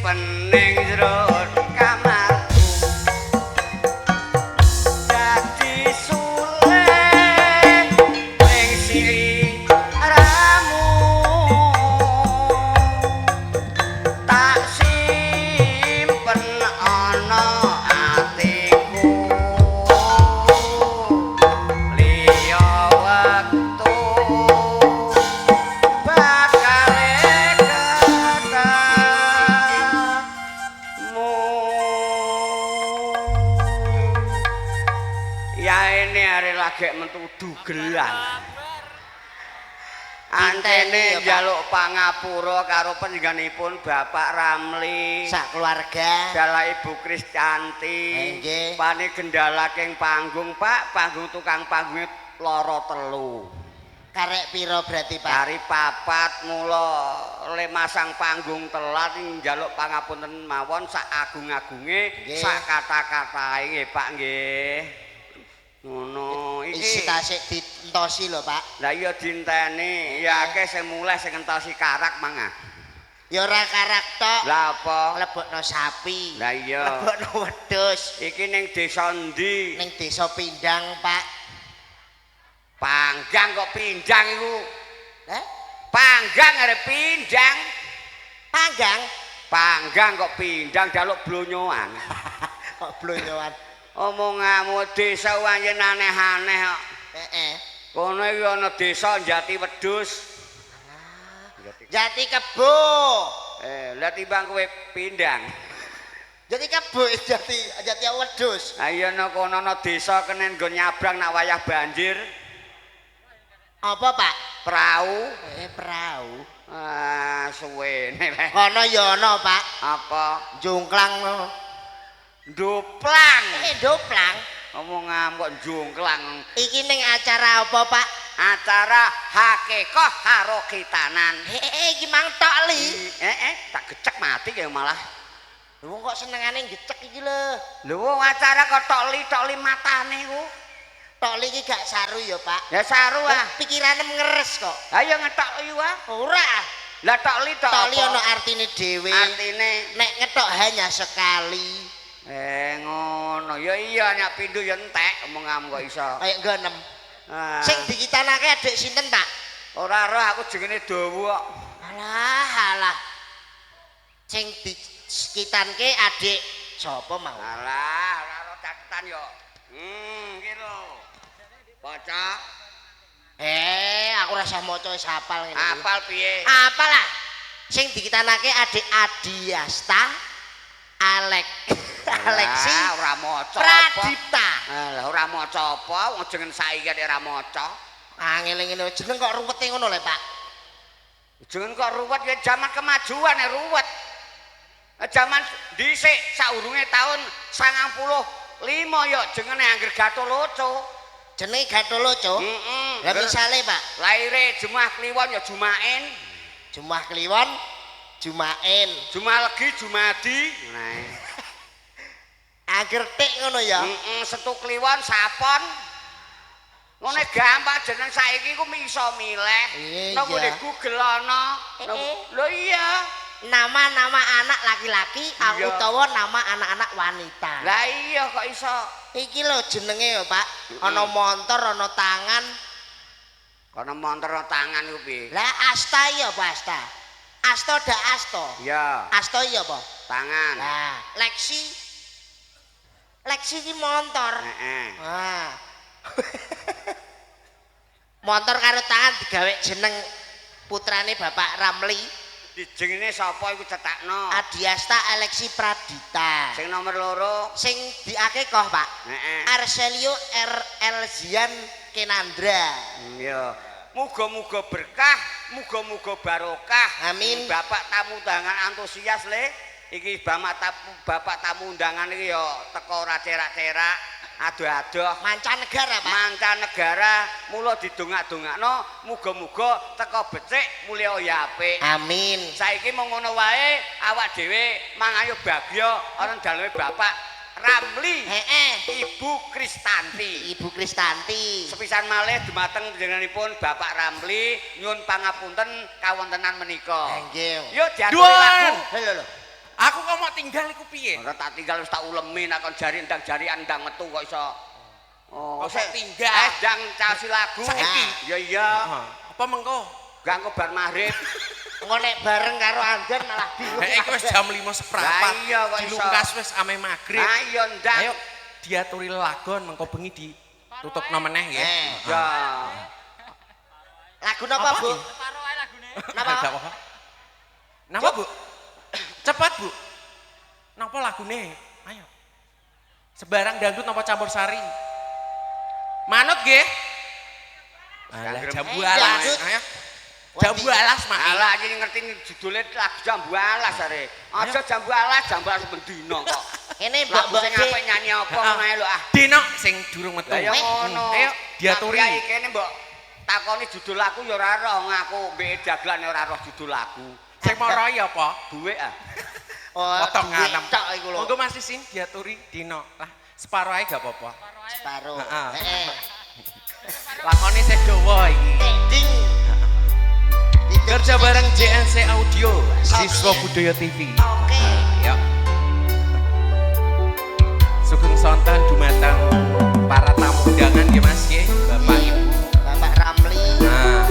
simpen ning jero kamarku. Dadi sule ning siramu tak simpen ana atiku liya wektu bakal ketemu. Ya ini hari lagi mentu dugelan. Antene njaluk pangapura karo panjenenganipun Bapak Ramli sak keluarga dalah Ibu Kristanti. Nggih. Pane gendalaking panggung, Pak, panggung tukang panggunge loro telu. Karek piro berarti, Pak? Kari papat mula le masang panggung telat njaluk pangapunten mawon sak agung-agunge sak kata-katae nggih, Pak nggih. Ngono Isi iki. tasik dientosi lho, Pak. Lah iya dinteni, ya akeh sing mulih sing entosi karak mangah. Ya ora karak tok. Lah apa? Lebokno sapi. Lah iya. Lebokno wedhus. Iki ning desa endi? Ning desa Pindang, Pak. Panggang kok Pindang iku? Hah? Panggang arep Pindang. Panggang? Panggang kok Pindang jaluk blonyoan. Kok blonyoan? Omonganmu desa wae aneh-aneh kok. Heeh. Kono iki ana desa Jati Wedhus. Jati Kebo. Lah timbang kowe Pindang. Jati Kebo jati jati wedhus. Ha iya ana kono ana desa kenen nggo nyabrang nak wayah banjir. Apa, Pak? Prau. Prau. Ah, suwene le. Kono ya ana, Pak. Apa? Jungklang. Ndoplang. Ndoplang. Omongan kok jungklang. Iki ning acara apa, Pak? Acara hakikah karo khitanan. Iki mang tok li. Tak gecek mati ya malah. Lho wong kok senengane gecek iki lho. Lho wong acara kok tok li tok li matane ku. Tok li iki gak saru ya, Pak. Ya saru ah. Pikirane ngeres kok. Ha ya ngetok li wae. Ora. Lah tok li tok. Tok li ana artine dhewe. Artine nek ngetok hanya sekali. Ngono. Ya iya nyak pindho ya entek omonganmu kok iso. Kayak nggonem. Ah. Sing dikitanake adik sinten, Pak? Ora roh aku jenenge Dawa kok. Alah, alah. Sing dikitanke adik sapa mau? Alah, ora roh catetan yo. Iki lho. Baca. Aku rasa maca wis hafal ngene iki. Hafal piye? Hafal lah. Sing dikitanake adik Adiasta Alek Alexi ora maca apa. Pradipta. Alah ora maca apa wong jeneng saiki ora maca. Angel ngene jeneng kok ruwete ngono lho, Pak. Jeneng kok ruwet ya jaman kemajuan ya ruwet. Jaman dhisik saurunge tahun 95 ya jenenge angger Gatoloco. Jenenge Gatoloco? Heeh. Lah misale, Pak, laire Jumah Kliwon ya Jumaen. Jumah Kliwon Jumaen. Jumah Legi Jumadi. Nah. Angger tik ngono ya. Heeh, Setu Kliwon Sapon. Ngene gampang jeneng saiki ku iso milih. Iya. Nang ngene Google ana. Lho iya. Nama-nama anak laki-laki utawa nama anak-anak wanita. Lah iya kok iso. Iki lho jenenge ya, Pak. Ana montor, ana tangan. Ana montor ana tangan iku piye? Lah asta iya apa asta? Asta dak asta. Iya. Asta iya apa? Tangan. Lah, Lexi. Lexi iki montor. Heeh. Ah. Montor karo tangan digawe jeneng putrane Bapak Ramli. Dijengine sapa iku cetakno? Adiasta Alexi Pradita. Sing nomor loro sing diakekah, Pak. Heeh. Arselio R. Elzian Kenandra. Iya. Muga-muga berkah, muga-muga barokah. Amin. Bapak tamu undangan antusias le. Iki bapak tamu undangan iki ya teko ora cerak-cerak, adoh-adoh. Mancanegara, Pak. Mancanegara, mula didongak-dongakno, muga-muga teko becik mulya ya apik. Amin. Saiki mung ngono wae, awak dhewe mangayu bagya ana daleme Bapak Ramli. Heeh. Ibu Kristanti. Ibu Kristanti. Sepisan malih dumateng panjenenganipun Bapak Ramli nyuwun pangapunten kawontenan menika. Nggih. Yo diaturi lagu. Lho lho. Aku kok mau tinggal iku piye? Ora tak tinggal wis tak ulemi nek kon jari ndang jarian ndang metu kok iso. Oh, kok tinggal. Ndang casi lagu. Saiki. Ya iya. Apa mengko? Gak engko bar maghrib. Engko nek bareng karo Andon malah bingung. Hek iki wis jam 5.15. Lah iya kok iso. Dilungkas wis ameh maghrib. Lah iya ndang. Ayo diaturi lelagon mengko bengi ditutupno meneh nggih. Ya. Lagu napa, Bu? Separo ae lagune. Napa? Napa, Bu? Cepat, Bu. Napa lagune? Ayo. Sebarang dangdut napa campur sari? Manut nggih. Alah jambu alas. Ayo. Jambu alas, Mak. Alah iki ngerti judule lagu jambu alas are. Aja jambu alas bendina kok. Kene mbok-mbok sing apik nyanyi apa ngono ae lho ah. Dino sing durung metu. Lah ya ngono. Ayo diaturi. Tapi kene mbok takoni judul lagu ya ora roh ngaku mbek dagelan ora roh judul lagu. Sing maroi apa? Duwe ah. Oh, potongan tok iku lho. Monggo Mas Isin diaturi Dino. Lah separo ae gak apa-apa. Separo. Heeh. Lakone sing dawa iki. Ding. Kerja bareng JNC Audio, Siswa Budaya TV. Oke. Ayo. Sugeng sonten dumateng para tamu undangan nggih Mas nggih, Bapak Ibu. Bapak Ramli. Nah.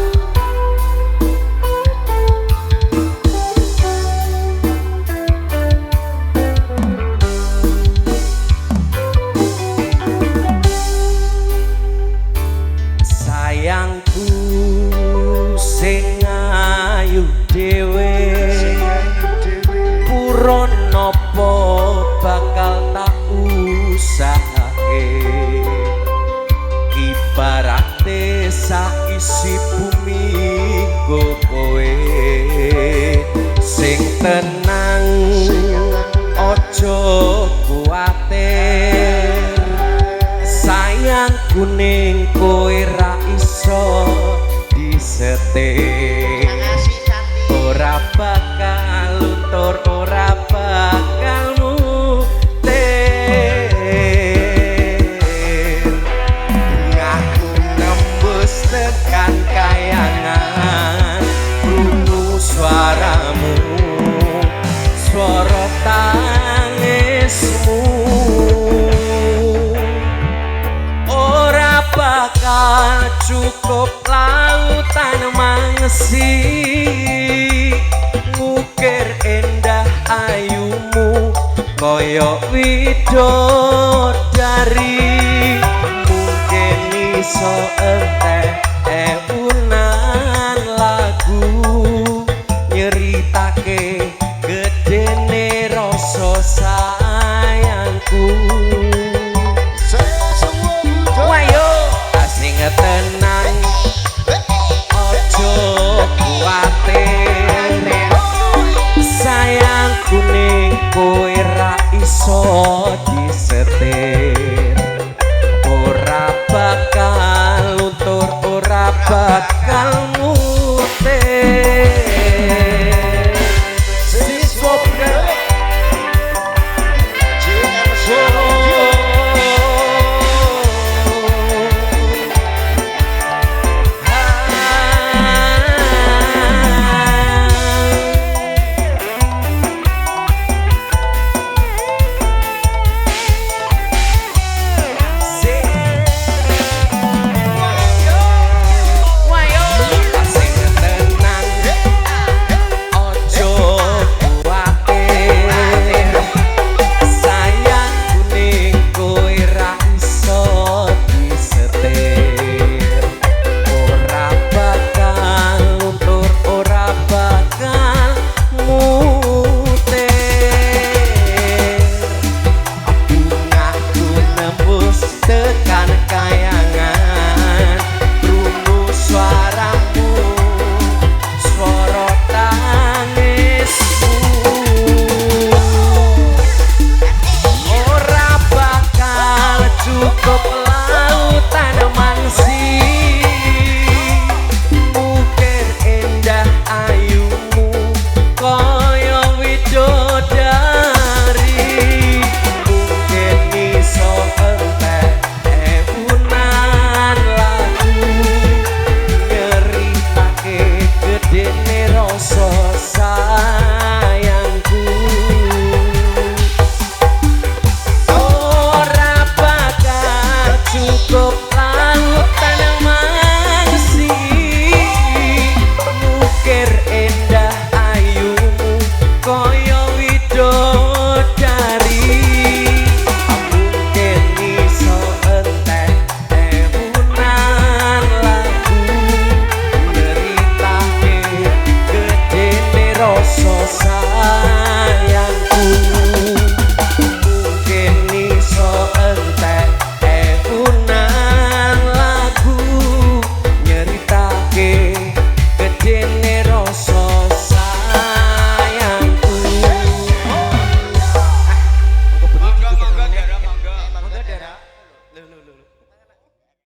Sayangku sing ayu dhewe purun napa bakal tak usahake ibarate saisi bumi nggo kowe sing tenang aja kuwatir sayangku ning kowe ra iso disetir. Ora bakal luntur, ora bakal mutir. Aku nembus tekan kayangan, krungu suaramu, swara tangismu. Ora bakal cukup lautan mangsi ngukir endah ayumu kaya widodari. Mungkin iso entek